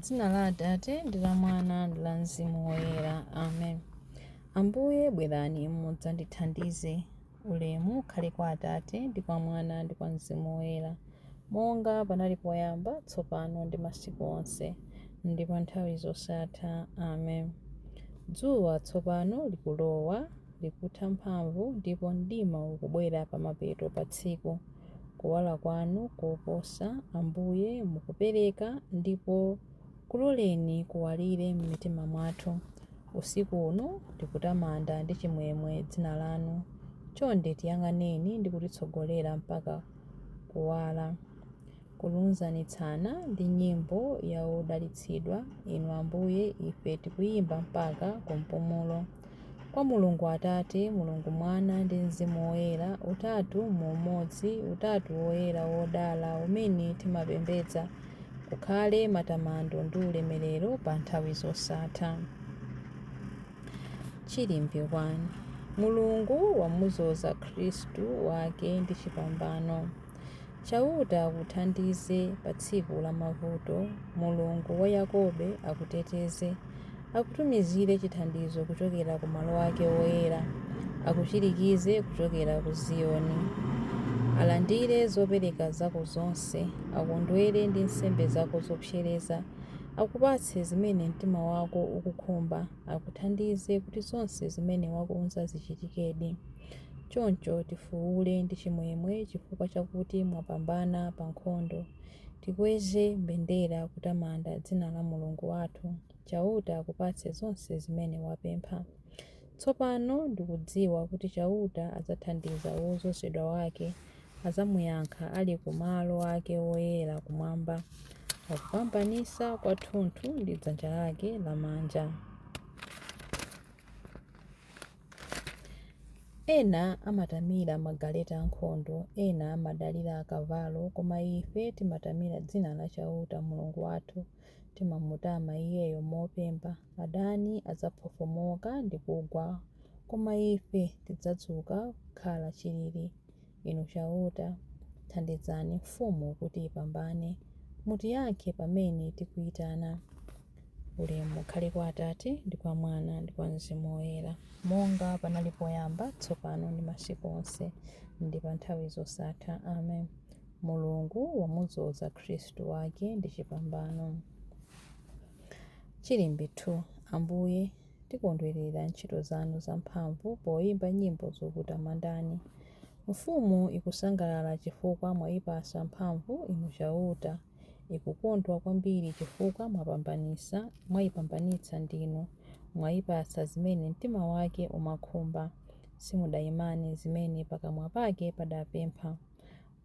Dzina la Atate ndi la Mwana ndi la Mzimu Woyera. Amen. Ambuye bwerani mudzandithandize. Ulemu ukhale kwa Atate ndi kwa Mwana ndi kwa Mzimu Woyera, monga panali poyamba, tsopano ndi masiku onse, ndi pa nthawi zosatha. Amen. Dzuwa tsopano likulowa, likutha mphamvu, ndipo mdima ukubwera pamapeto pa tsiku. Kuwala kwanu koposa, Ambuye, mukupereka, ndipo kuloleni kuwalire m'mitima mwathu. Usiku uno tikutamanda ndi chimwemwe dzina lanu. Chonde tiyang'aneni ndi kutitsogolera mpaka kuwala. Kulunzanitsana ndi nyimbo ya odalitsidwa, Inu Ambuye, ife tikuyimba mpaka ku mpumulo. Kwa Mulungu Atate, Mulungu Mwana ndi Mzimu Woyera, Utatu mu umodzi, Utatu Woyera wodala umene timapembedza, kukhale matamando ndi ulemerero pa nthawi zosatha. Chilimbi 1. Mulungu wamudzoza Khristu wake ndi chipambano. Chauta akuthandize pa tsiku la mavuto, Mulungu wa Yakobe akuteteze, akutumizire chithandizo kuchokera ku malo ake oyera, akuchirikize kuchokera ku Ziyoni. Alandire zopereka zako zonse, akondwere ndi nsembe zako zopsereza, akupatse zimene mtima wako ukukhumba, akuthandize kuti zonse zimene wakonza zichitikedi. Choncho tifuwule ndi chimwemwe chifukwa chakuti mwapambana pa nkhondo. Tikweze mbendera kutamanda dzina la Mulungu wathu. Chauta akupatse zonse zimene wapempha. Tsopano ndikudziwa kuti Chauta adzathandiza wodzozedwa wake, adzamuyankha ali ku malo ake oyera kumwamba, akupambanitsa kwathunthu ndi dzanja lake lamanja. Ena amatamira magaleta ankhondo, ena amadalira akavalo, koma ife timatamira dzina la Chauta Mulungu wathu. Timamutama Iyeyo mopemba. Adani adzaphofomoka ndi kugwa, koma ife tidzadzuka kukhala chilili. Inu Chauta, thandizani mfumu kuti ipambane. Mutiyankhe pamene tikuitana. Ulemu ukhale kwa Atate, ndi kwa Mwana, ndi kwa Mzimu Woyera, monga panali poyamba, tsopano ndi masiku onse, ndi pa nthawi zosatha. Amen. Mulungu wamudzoza Khristu wake ndi chipambano. Chilimbi 2. Ambuye, tikondwerera ntchito zanu zamphamvu poyimba nyimbo zokutamandani. Mfumu ikusangalala chifukwa mwayipatsa mphamvu Inu Chauta. Ikukondwa kwambiri chifukwa mwayipambanitsa ndinu, mwayipatsa zimene mtima wake umakhumba. Simudayimane zimene pakamwa pake padapempha.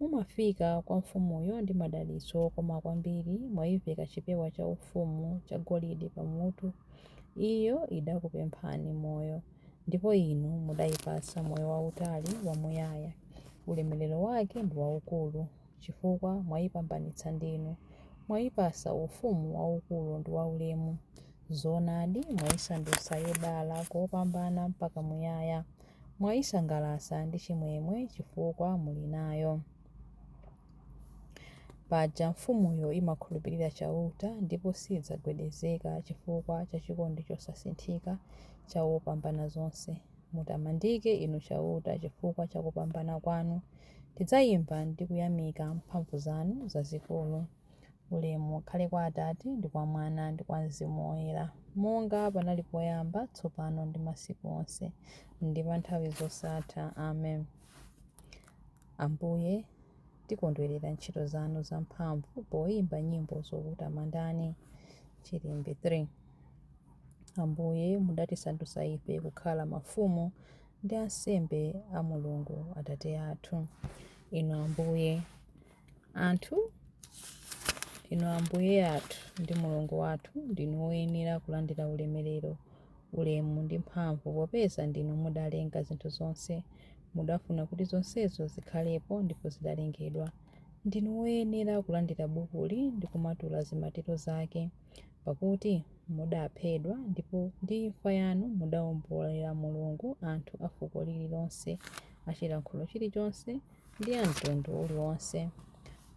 Mumafika kwa mfumuyo ndi madalitso okoma kwambiri, mwayiveka chipewa chaufumu chagolide pamutu. Iyo idakupemphani moyo, ndipo inu mudayipatsa moyo wautali wamuyaya. Ulemerero wake ndi waukulu, chifukwa mwayipambanitsa ndinu, mwayipatsa ufumu waukulu ndi waulemu. Zoonadi, mwayisandutsa yodala kopambana mpaka muyaya. Mwayisangalatsa ndi chimwemwe chifukwa muli nayo. Paja mfumuyo imakhulupirira Chauta, ndipo sidzagwedezeka chifukwa cha chikondi chosasinthika cha Wopambanazonse. Mutamandike Inu Chauta chifukwa cha kupambana kwanu. Tidzayimba ndi kuyamika mphamvu zanu zazikulu. Ulemu ukhale kwa Atate, ndi kwa Mwana, ndi kwa Mzimu Woyera, monga panali poyamba, tsopano ndi masiku onse, ndi pa nthawi zosatha. Amen. Ambuye, tikondwerera ntchito zanu zamphamvu poyimba nyimbo zokutamandani. Chilimbi 3. Ambuye, mudatisandutsa ife kukhala mafumu ndi ansembe a Mulungu Atate athu. Inu Ambuye, anthu Inu Ambuye athu ndi Mulungu wathu, ndinu woyenera kulandira ulemerero, ulemu ndi mphamvu, popeza ndinu mudalenga zinthu zonse. Mudafuna kuti zonsezo zikhalepo, ndipo zidalengedwa. Ndinu woyenera kulandira bukuli ndi kumatula zimatiro zake, pakuti mudaphedwa, ndipo ndi imfa yanu mudawombolera Mulungu anthu a fuko lililonse, a chilankhulo chilichonse, ndi a mtundu uliwonse.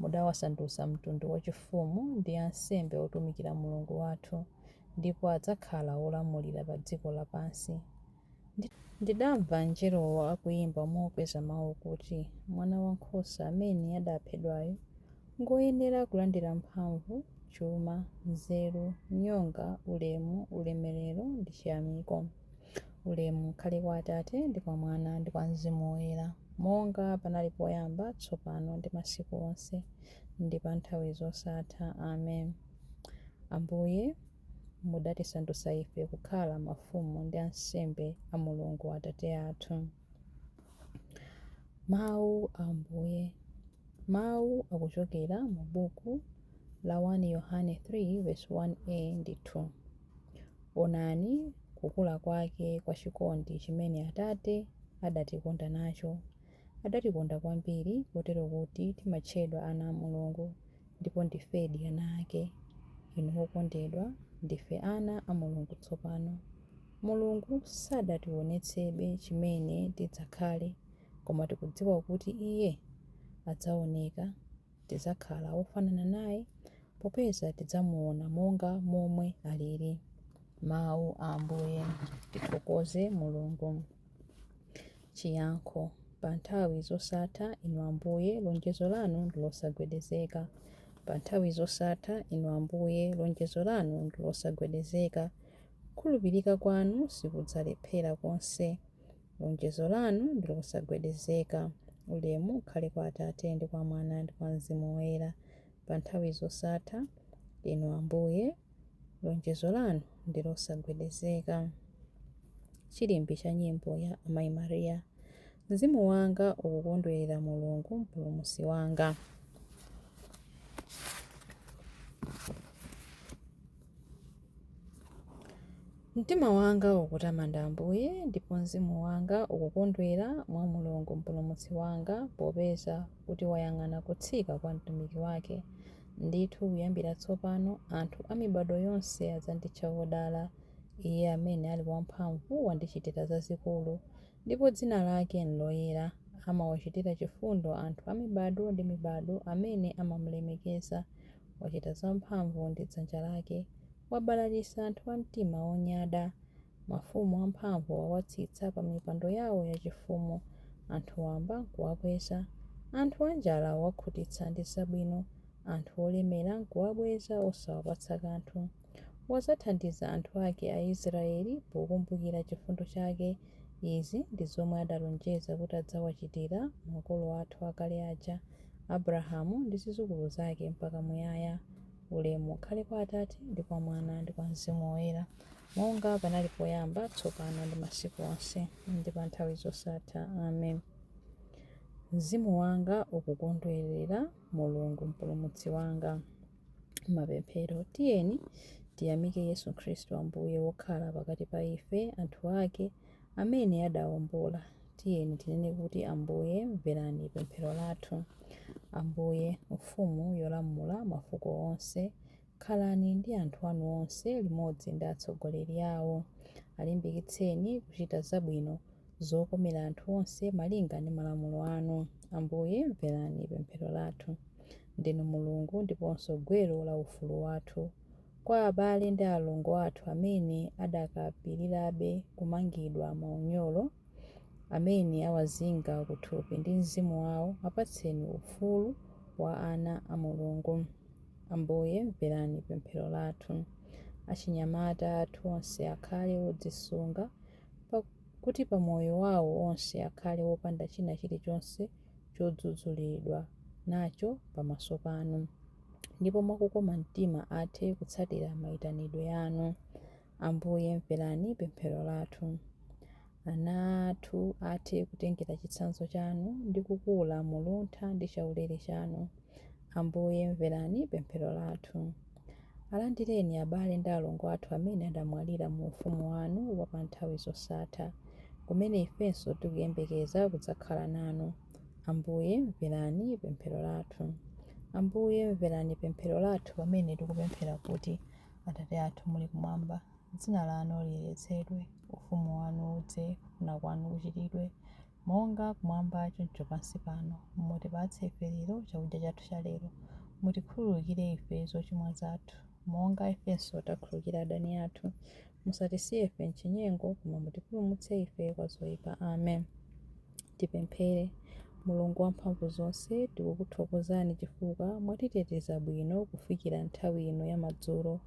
Mudawasandutsa mtundu wachifumu ndi ansembe otumikira Mulungu wathu, ndipo adzakhala olamulira pa dziko lapansi. Ndidamva angelowo akuimba mokweza mau kuti, Mwanawankhosa amene adaphedwayu ngwoyenera kulandira mphamvu, chuma, nzeru, nyonga, ulemu, ulemerero ndi chiyamiko. Ulemu ukhale kwa Atate ndi kwa Mwana ndi kwa Mzimu Woyera, monga panali poyamba, tsopano ndi masiku onse, ndi pa nthawi zosatha. Amen. Ambuye, mudatisandutsa ife kukhala mafumu ndi ansembe a Mulungu Atate athu. Mawu a Ambuye. Mawu akuchokera mu buku la 1 Yohane 3 vesi 1a ndi 2. Onani kukula kwake kwa chikondi chimene Atate adatikonda nacho. Adatikonda kwambiri kotero kuti timatchedwa ana a Mulungu, ndipo ndifedi ana ake. Inu okondedwa, ndife ana a Mulungu tsopano. Mulungu sadationetsebe chimene tidzakhale, koma tikudziwa kuti Iye adzaoneka, tidzakhala ofanana naye, popeza tidzamuona monga momwe alili. Mawu a Ambuye. Tithokoze Mulungu. Chiyankho. Pa nthawi zosatha, Inu Ambuye, lonjezo lanu ndi losagwedezeka. Pa nthawi zosatha, Inu Ambuye, lonjezo lanu ndi losagwedezeka. Kukhulupirika kwanu sikudzalephera konse. Lonjezo lanu ndi losagwedezeka. Ulemu ukhale kwa Atate ndi kwa Mwana ndi kwa Mzimu Woyera, pa nthawi zosatha, Inu Ambuye, lonjezo lanu ndi losagwedezeka. Chilimbi cha nyimbo ya Amayi Maria. Mzimu wanga ukukondwerera Mulungu Mpulumutsi wanga. Mtima wanga ukutamanda Ambuye, ndipo mzimu wanga ukukondwera mwa Mulungu Mpulumutsi wanga, popeza kuti wayang'ana kutsika kwa mtumiki wake. Ndithu kuyambira tsopano anthu a mibadwo yonse adzanditcha wodala. Iye amene ali wamphamvu wandichitira zazikulu, ndipo dzina lake n'loyera. Amawachitira chifundo anthu a mibadwo ndi mibadwo amene amamulemekeza. Wachita zamphamvu ndi dzanja lake. Wabalalitsa anthu a mtima wonyada. Mafumu amphamvu wawatsitsa pa mipando yawo yachifumu, anthu wamba n'kuwakweza. Anthu anjala wawakhutitsa ndi zabwino, anthu olemera n'kuwabweza osawapatsa kanthu. Wadzathandiza anthu ake Aisraeli pokumbukira chifundo chake. Izi ndi zomwe adalonjeza kuti adzawachitira makolo athu akale aja, Abrahamu ndi zidzukulu zake mpaka muyaya. Ulemu ukhale kwa Atate, ndi kwa Mwana, ndi kwa Mzimu Woyera, monga panali poyamba, tsopano, ndi masiku onse, ndi pa nthawi zosatha. Amen. Mzimu wanga ukukondwerera Mulungu Mpulumutsi wanga. Mapemphero. Tiyeni tiyamike Yesu Khristu Ambuye wokhala pakati pa ife, anthu ake, amene adawombola. Tiyeni tinene kuti, Ambuye, mverani pemphero lathu. Ambuye, Mfumu yolamula mafuko onse, khalani ndi anthu anu onse limodzi ndi atsogoleri awo. Alimbikitseni kuchita zabwino zokomera anthu onse malinga ndi malamulo anu. Ambuye, mverani pemphero lathu. Ndinu Mulungu ndiponso gwero la ufulu wathu. Kwa abale ndi alongo athu amene adakapirirabe kumangidwa maunyolo amene awazinga kuthupi ndi mzimu wawo, apatseni ufulu wa ana a Mulungu. Ambuye, mverani pemphero lathu. Achinyamata athu onse akhale odzisunga, kuti pa moyo wawo onse akhale opanda china chilichonse chodzudzulidwa nacho pamaso panu, ndipo mwa kukoma mtima athe kutsatira maitanidwe anu. Ambuye, mverani pemphero lathu. Ana athu athe kutengera chitsanzo chanu ndi kukula mu luntha ndi chaulere chanu. Ambuye, mverani pemphero lathu. Alandireni abale ndi alongo athu amene adamwalira mu ufumu wanu wa pa nthawi zosatha, kumene ifenso tikuyembekeza kudzakhala nanu. Ambuye, mverani pemphero lathu. Ambuye, mverani pemphero lathu pamene tikupemphera kuti, Atate athu muli kumwamba, dzina lanu liyeretsedwe, ufumu wanu udze, kufuna kwanu kuchitidwe. Monga kumwamba choncho pansi pano. Mutipatse ife lero chakudya chathu cha lero. Mutikhululukire ife zochimwa zathu, monga ifenso takhululukira adani athu. Musatisiye ife m'chinyengo, koma mutipulumutse ife kwa zoyipa. Amen. Tipemphere. Mulungu wamphamvu zonse, tikukuthokozani chifukwa mwatiteteza bwino kufikira nthawi ino ya madzulo.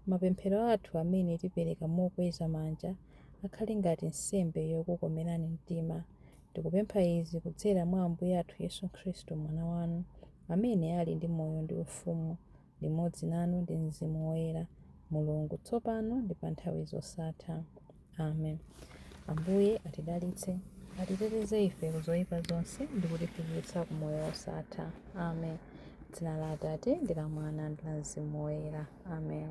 Mapemphero athu amene tipereka mokweza manja akhale ngati nsembe yokukomerani mtima. Tikupempha izi kudzera mwa Ambuye athu Yesu Khristu Mwana wanu, amene ali ndi moyo ndi ufumu, limodzi nanu ndi Mzimu Woyera, Mulungu, tsopano ndi pa nthawi zosatha. Amen. Ambuye atidalitse, atiteteze ife ku zoyipa zonse ndi kutifikitsa ku moyo wosatha. Amen. Dzina la Atate ndi la Mwana ndi la Mzimu Woyera. Amen.